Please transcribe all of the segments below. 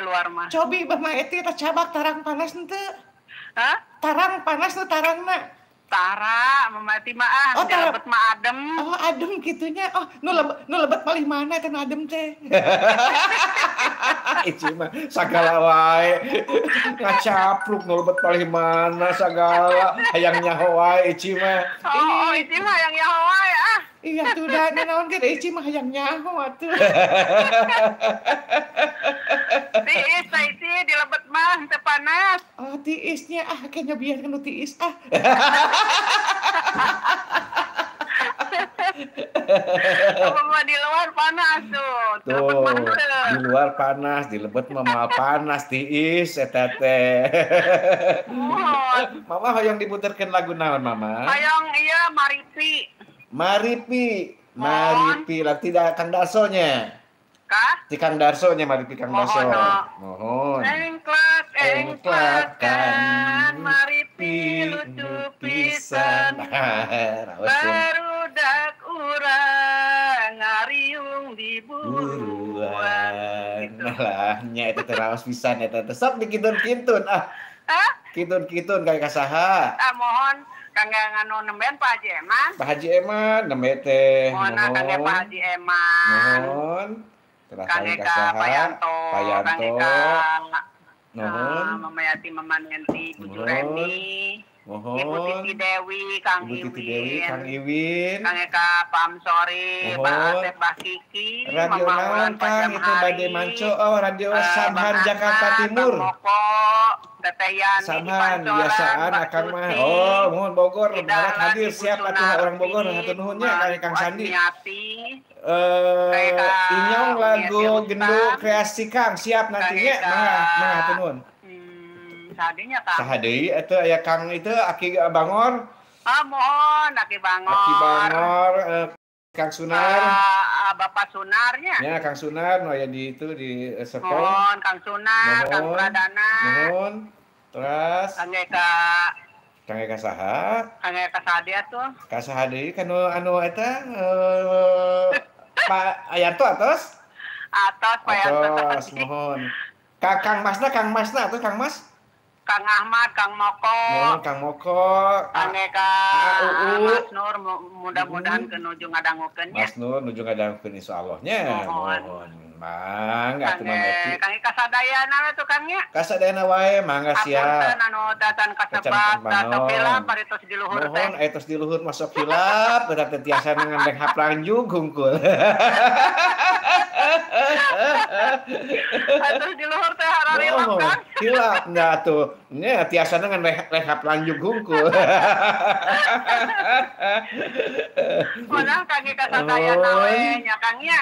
luar mah. Cobi bah mah eta cabak tarang panas henteu. Hah? Tarang panas nu tarangna. Tara, Mama Eti mah ah, oh, di lebet mah adem. Oh, adem kitunya. Oh, nu lebet palih mana teh nu adem teh? Ici mah sagala wae. Ngacapruk nu lebet palih mana sagala hayang nyaho wae Ici mah. Oh, Ici mah hayang nyaho wae ah. Iya tuh da naon ge Ici mah hayang nyaho atuh. Tiis teh Ici di lebet mah teu panas. Oh, tiisnya ah kayaknya biar nu tiis ah. Apa di luar panas tuh. Tuh, di luar panas, di lebet mah moal panas tiis eta teh. Mama hoyong diputerkeun lagu naon Mama? Hoyong ieu Maripi. Maripi. Maripi lah tidak Kang Darso nya. Kah? Ti Kang Darso nya Maripi Kang Darso. Mohon. Engklak engklakan Maripi lucu pisan. Barudak urang ngariung di buruan. Lah nya eta teh raos pisan eta teh. Sok dikintun-kintun ah. Hah? Kintun-kintun kayak kasaha. Ah mohon kangge anu nemben Pak Haji Eman. Pak Haji Eman nembe teh. Mohon kangge Pak Haji Eman. Mohon. Kangge ka Pak Yanto, kangge ka Nuhun. Mama Yati, Mama Nenti, Bu Juremi, Mohon. Ibu Titi Dewi, Kang Ibu Titi Dewi, Iwin, Kang Iwin. Kangge ka Pak Amsori, Pak Asep, Pak Kiki, Radio Mama naon Wulan Kang itu bade Pajamhari, manco oh Radio Samhan Bang Jakarta Ahmad, Timur. Bang Moko, Teteh Yani di Samhan Pancoran, biasaan Mbak akang mah. Tuti, Oh, mohon Bogor, Ida Barat hadir Ibu siap atuh orang Bogor hatur Sunarti, nuhun nya Ibu Kang Sandi. Asmiati, Kangge ka Inyong lagu Umi Gendu Rustam, kreasi Kang siap kangge nantinya ka mangga mangga hatur nuhun. Sadinya Kang. Saha deui eta aya Kang itu Aki Bangor. Ah mohon Aki Bangor. Aki Bangor, Kang Sunar. Bapak Sunarnya. Ya Kang Sunar nu aya di itu di Serpong. Mohon Kang Sunar, Kang Mohon. Pradana. Mohon. Terus Kangge ka Kangge ka saha? Kangge ka saha tuh? Ka saha deui kanu anu eta Pak Ayanto atos? Atos Pak Yanto. Atos mohon. Ka Kang Masna, Kang Masna atuh Kang Mas? Kang Ahmad, Kang Moko. Mohon Kang Moko. Kangge ka Mas Nur mudah-mudahan ke nuju ngadangukeun nya. Mas Nur nuju ngadangukeun insyaallah nya. Mohon. Mangga atuh Mama Eti. Kangge kasadayana we tuh Kang nya. Kasadayana wae mangga siap. Apunten anu dacan kasebat da hilap bari tos di luhur teh. Mohon aya tos di luhur masuk hilap eta teh tiasa ngandeng haplanjug hungkul. Tos di luhur teh hararilap Kang. Hilap nya atuh. Nya tiasa ngan rehap lanjug hungkul. Mohon kangge kasadayana we nya Kang nya.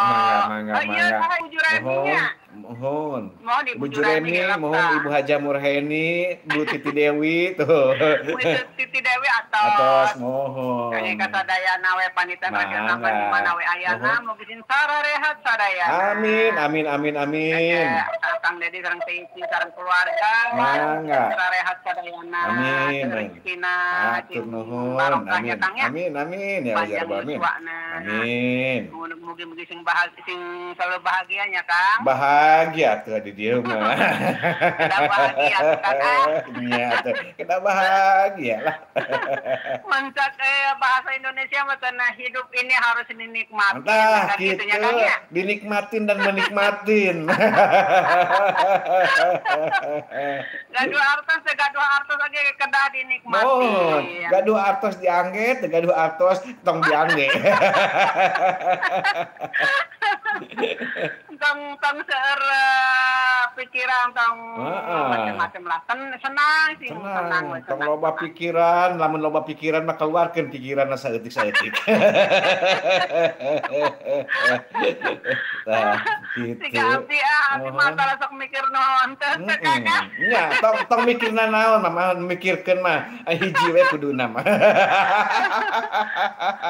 Mangga mangga oh iya, mangga. Ibu Juremi-nya. Mohon. Mohon Ibu Bu Juremi, mohon Ibu Haja Murheni, Bu Titi Dewi tuh. Bu Titi Dewi atos. Atos mohon. Kangge kasadayana we panitan radio sampan di mana we ayana mugi sing sararehat sadayana. Amin amin amin amin. Kang Dedi sareng Teh Ici sareng keluarga. Mangga. Sararehat sadayana. Amin. Rezekina. Hatur nuhun. Amin. Amin amin ya ya amin. Amin. Mugi-mugi sing bahagia sing selalu bahagia nya Kang. Bahagia tuh di dieu mah. Kedah bahagia Kang ah. Nya tuh kedah bahagia lah. Mencak bahasa Indonesia mah cenah hidup ini harus dinikmati. Entah gitu gitu, nya Kang ya. Dinikmatin dan menikmatin. Gaduh artos teh gaduh artos oge kedah dinikmatin. Oh, gaduh artos diangge, teu gaduh artos tong diangge. Tong tong seueur pikiran tong macam-macam lah. Senang sih, senang we Tong loba pikiran, lamun loba pikiran mah keluarkeun pikiranna saeutik-saeutik. Tah, gitu. Siga abdi ah, abdi mah tara sok mikir naon teh teh Kang. Nya, tong tong mikirna naon mah, mikirkeun mah hiji we kuduna mah.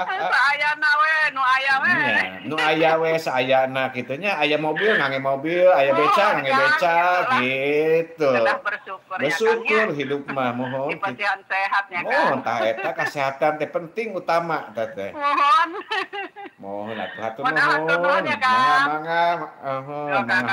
Saayana we, nu aya we. Nya, nu aya we saayana kitu nya, aya mobil ngangge mobil, aya beca ngangge beca gitu. Kedah bersyukur ya Kang Bersyukur ya. hidup mah mohon. Dipasihan sehat ya Kang. Mohon tah eta kesehatan teh penting utama teh teh. Mohon. Mohon atuh hatur Mohon hatur nuhun. nuhun ya Kang. Mangga mangga, Yo mangga. Kang.